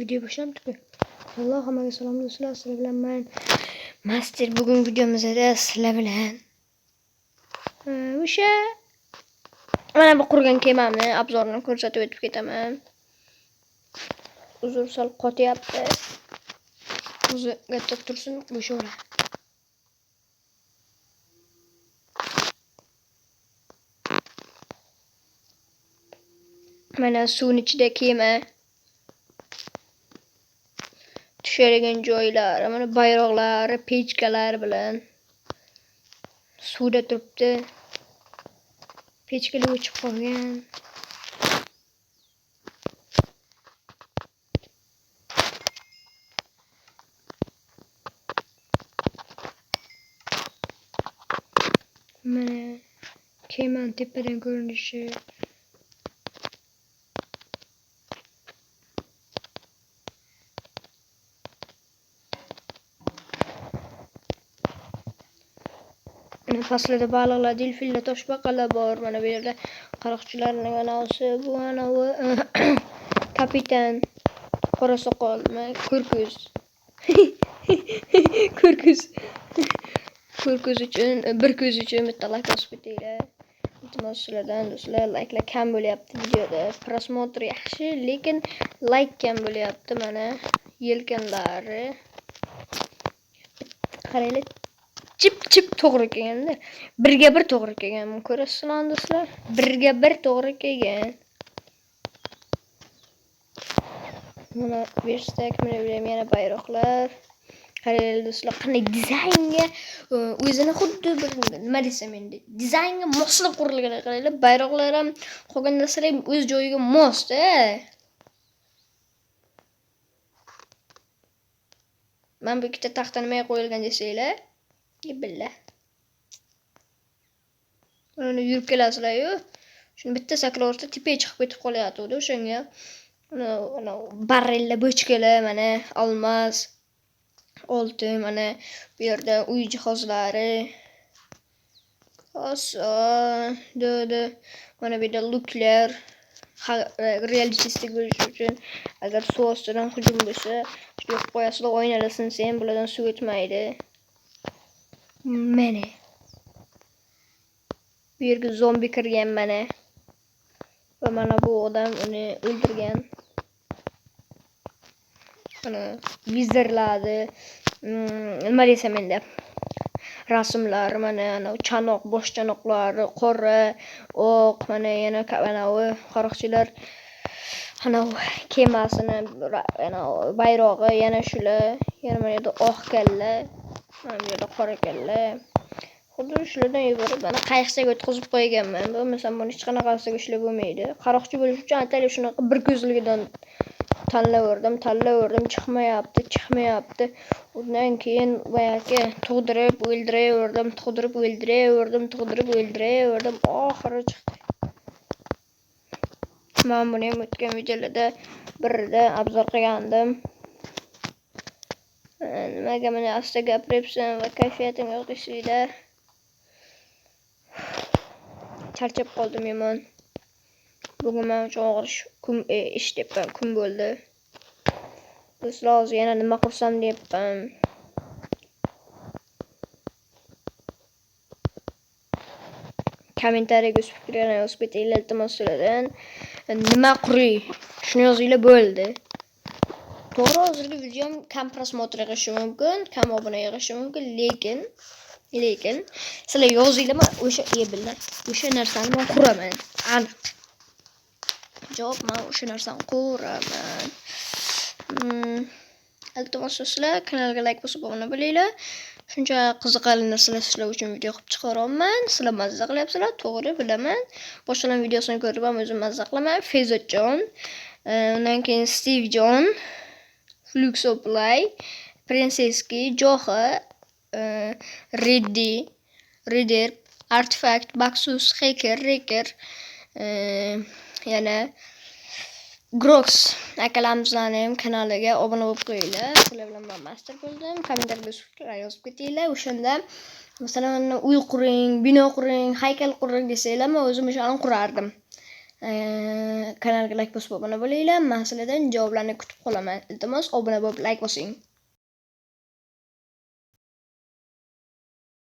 Video boshlanibdi-ku. Alloh hammaga salom do'stlar, sizlar bilan men Master. Bugun videomizda sizlar bilan o'sha mana bu qurgan kemamni obzorini ko'rsatib o'tib ketaman. Uzr, sal qotyapti. O'zi gapirib tursin, bo'shaveradi. Mana suvni ichida kema tushadigan joylari, mana bayroqlari, pechkalari bilan suvda turibdi. Pechkalar o'chib qolgan. Mana kemani tepadan ko'rinishi. Pastlarda baliqlar, delfinlar, toshbaqalar bor. Mana bu yerda qaroqchilarning anavisi, bu anavi kapitan qora soqol, ko'rko'z. Ko'rko'z. Ko'rko'z uchun, bir ko'z uchun bitta like bosib ketinglar. Iltimos sizlardan do'stlar, likelar kam bo'lyapti videoda. Prosmotr yaxshi, lekin like kam bo'lyapti. Mana yelkanlari. Qaranglar. Chip-chip to'g'ri kelganda, birga bir to'g'ri kelgan. Ko'rasizlar do'stlar, birga bir to'g'ri kelgan. Mana verstak, mana bu yana bayroqlar. Qaranglar do'stlar, qanday dizaynga o'zini xuddi bir nima desam endi, dizaynga moslab qurilgan. Qaranglar, bayroqlar ham, qolgan narsalar ham o'z joyiga mos-da. Mana bu ikkita taxta nimaga qo'yilgan desanglar, billah. Uni yurib kelasizlar-yu. Shuni bitta sakraversa tepaga chiqib ketib qolyapti o'shanga. Uni barilla bochkalar, mana olmos, oltin, mana bu yerda uy jihozlari. Oson, do'di. Mana bu yerda luklar, realistik bo'lishi uchun agar suv ostidan hujum bo'lsa, shuni yoqib qo'yasizlar, oynalar sinsa ham bulardan suv o'tmaydi. Mana bu yerga zombi kirgan mana. Va mana bu odam uni o'ldirgan. Mana vizirladi. Nima desam endi? Rasmlar, mana ana chanoq, bosh chanoqlari, qora, oq, mana yana mana u qaroqchilar ana kemasini, ana bayrog'i, yana shular, yana mana yerda oq kalla, mana bu yerda qora kalla. Xuddi shulardan iborat. Mana qayiqchaga o'tkazib qo'yganman. Bo'lmasam buni hech qanaqasiga ishlab bo'lmaydi. Qaroqchi bo'lish uchun ataylab shunaqa bir ko'zligidan tanlaverdim, chiqmayapti. Undan keyin boyagi tug'dirib o'ldiraverdim, tug'dirib o'ldiraverdim, oxiri chiqdi. Men buni ham o'tgan videolarda birida obzor qilgandim. Nimaga mana asta gapiryapsan va kayfiyatim yo'q desanglar. Charchab qoldim yomon. Bugun men uchun og'ir kun, ish debman, kun bo'ldi. Do'stlar, hozir yana nima qursam deyapman. Kommentariyaga o'z fikrlaringizni yozib ketinglar, iltimos sizlardan. Nima quray? Shuni yozinglar bo'ldi. To'g'ri, hozirgi videom kam prosmotr yig'ishi mumkin, kam obuna yig'ishi mumkin, lekin sizlar yozinglar, men o'sha o'sha narsani men quraman. Aniq. Javob, men o'sha narsani quraman. Iltimos do'stlar, kanalga like bosib obuna bo'linglar. Shuncha qiziqarli narsalar sizlar uchun video qilib chiqaryapman. Sizlar mazza qilyapsizlar, to'g'ri bilaman. Boshqalar videosini ko'rib ham o'zim mazza qilaman. Fezotjon, undan keyin Steve John, Fluxoplay, Prinseski, Joha, Reddy, Reader, Artifact, Baxus, Hacker, Wrecker, yana Grox akalarimizning ham kanaliga obuna bo'lib qo'yinglar. Sizlar bilan men Master bo'ldim. Kommentariyada fikrlar yozib ketinglar. O'shanda masalan uy quring, bino quring, haykal quring desanglar, men o'zim o'shani qurardim. Kanalga layk bosib obuna bo'linglar. Man sizlardan javoblarni kutib qolaman. Iltimos, obuna bo'lib layk bosing.